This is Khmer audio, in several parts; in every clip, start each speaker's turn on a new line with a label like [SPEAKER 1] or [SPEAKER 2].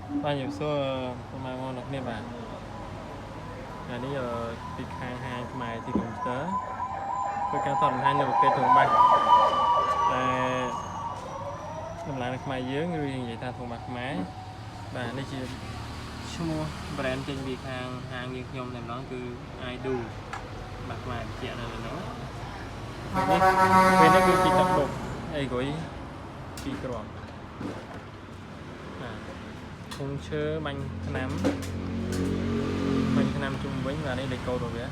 [SPEAKER 1] បាទជំរាបសួរពុកម៉ែបងប្អូនអ្នកគ្នាបាទថ្ងៃនេះពីខាងហាងខ្មែរទីកុំព្យូទ័រធ្វើការថតបង្ហាញនៅប្រភេទធុងបាសតែតម្លៃនៅខ្មែរយើងឬយើងនិយាយថាធុងបាសខ្មែរបាទនេះជាឈ្មោះ brand ចេញពីខាងហាងយើងខ្ញុំតែម្ដងគឺ iDo បាទខ្មែរបញ្ជាក់នៅលើនោះពេលនេះពេលនេះគឺពីទឹកបុកអីគ្រុយពីរគ្រាប់បាទធុងឈើបាញ់ថ្នាំបាញ់ថ្នាំជុំវិញបាទនេះលេខកូដរបស់វា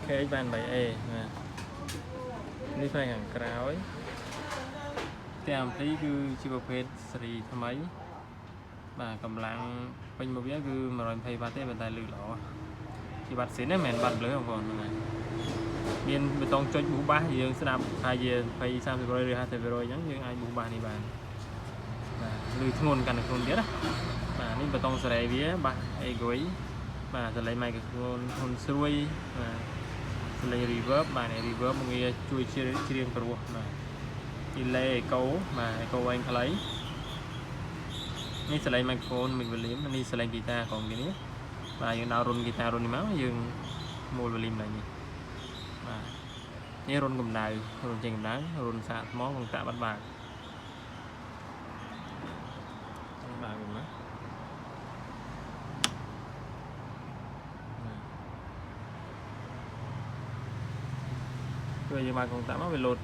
[SPEAKER 1] KX បាន 8A បាទនេះផ្នែកខាងក្រោយផ្ទាំង ampli គឺជាប្រភេទស៊េរីថ្មីបាទកម្លាំងពេញរបស់វាគឺ120វ៉ាត់ទេប៉ុន្តែលឺល្អជាវ៉ាត់ស៊ីនណាមិនមែនវ៉ាត់លើបងប្អូនហ្នឹងហើយមានប៊ូតុងចុច boost bass យើងស្ដាប់ហើយជា20 30%ឬ50%អញ្ចឹងយើងអាច boost bass នេះបានបាទលឺធ្ងន់កាន់តែធ្ងន់ទៀតណាបាទនេះប៊ូតុងសេរីវា bass aigu បាទសលេង microphone ធ្ងន់ស្រួយបាទសលេង reverb បាទនេះ reverb មកវាជួយច្រៀងព្រោះបាទ delay echo បាទ echo វែងខ្លីនេះសលេង microphone មួយ volume នេះសលេង guitar ក្រុមគេនេះបាទយើងដោរុន guitar រុននេះមកយើងមូល volume ឡើងនេះបាទនេះរុនកម្ដៅរុនចេញកម្ដៅរុនសាកថ្មកងតាក់បាត់បាក់បាទវិញមកបាទគឺយើងបើកកងតាក់មកវាលោត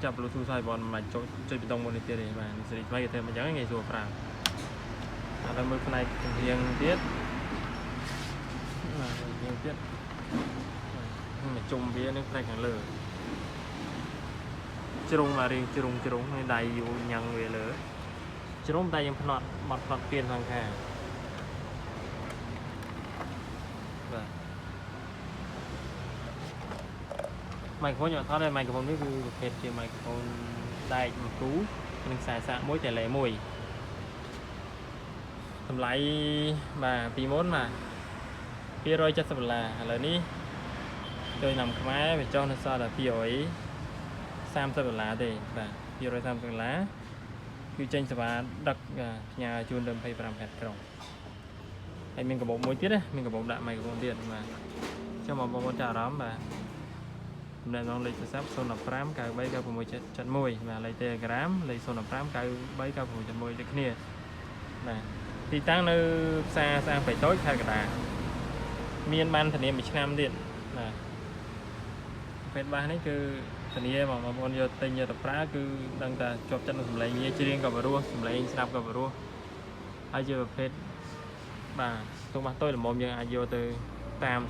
[SPEAKER 1] ចាប់ Bluetooth ហើយបងមិនចុចចុចប៊ូតុងមុននេះទៀតទេបាទនេះសេរីថ្មីគេធ្វើមកអញ្ចឹងងាយស្រួលប្រើឥឡូវមើលផ្នែកចំហៀងទៀតបាទចំហៀងទៀតមកជុំវានឹងផ្នែកខាងលើជ្រុងមករៀងជ្រុងជ្រុងហើយដៃយូរញ៉ាំងវាលើជ្រុងតែយើងផ្នត់បត់ផ្នត់ពៀនខាងខាងបាទ microphone ខ្ញុំអត់ថតទេ microphone នេះគឺប្រភេទជា microphone ដែកមួយគូនិងខ្សែសាកមួយ tele មួយតម្លៃបាទពីមុនបាទ270ដុល្លារឥឡូវនេះចូលឆ្នាំខ្មែរវាចុះនៅសល់តែ230ដុល្លារទេបាទ230ដុល្លារគឺចេញសេវាដឹកផ្ញើជូនដល់25ខេត្តក្រុងហើយមានកាបូបមួយទៀតណាមានកាបូបដាក់ microphone ទៀតបាទចាំបងប្អូនចាប់អារម្មណ៍បាទ តំណែងលេខទូរស័ព្ទ015 93 96 71បាទលេខ Telegram លេខ015 93 96 71ដូចគ្នាបាទទីតាំងនៅផ្សារស្អាងបៃតូចខេត្តកណ្ដាលមានបានធានាមួយឆ្នាំទៀតបាទប្រភេទបាសនេះគឺធានាបងប្អូនយកទិញយកទៅប្រើគឺដឹងតែជាប់ចិត្តនឹងសម្លេងងាយច្រៀងក៏បរោះសម្លេងស្ដាប់ក៏បរោះហើយជាប្រភេទបាទទុំបាសតូចល្មមយើងអាចយកទៅតាម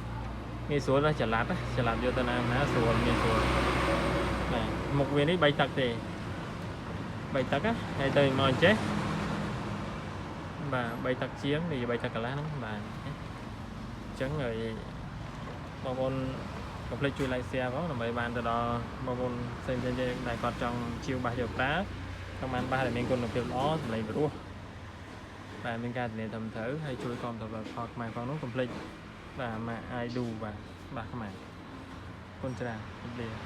[SPEAKER 1] ងាយស្រួលណាស់ចល័តចល័តយកទៅណាណាស្រួលងាយស្រួលបាទមុខវានេះ3ទឹកទេ3ទឹកណាហើយទៅមកអញ្ចេះបាទ3ទឹកជាងនេះ3ទឹកកន្លះហ្នឹងបាទអញ្ចឹងហើយបងប្អូនកុំភ្លេចជួយ like share ផងដើម្បីបានទៅដល់បងប្អូនផ្សេងៗដែលគាត់ចង់ជាវបាសយកប្រើចង់បានបាសដែលមានគុណភាពល្អសម្លេងព្រោះបាទមានការធានាត្រឹមត្រូវហើយជួយគាំទ្រផលខ្មែរផងនោះកុំភ្លេចបាទម៉ាក I do បាទបាទខ្មែរគុណច្រើនជម្រាបលា។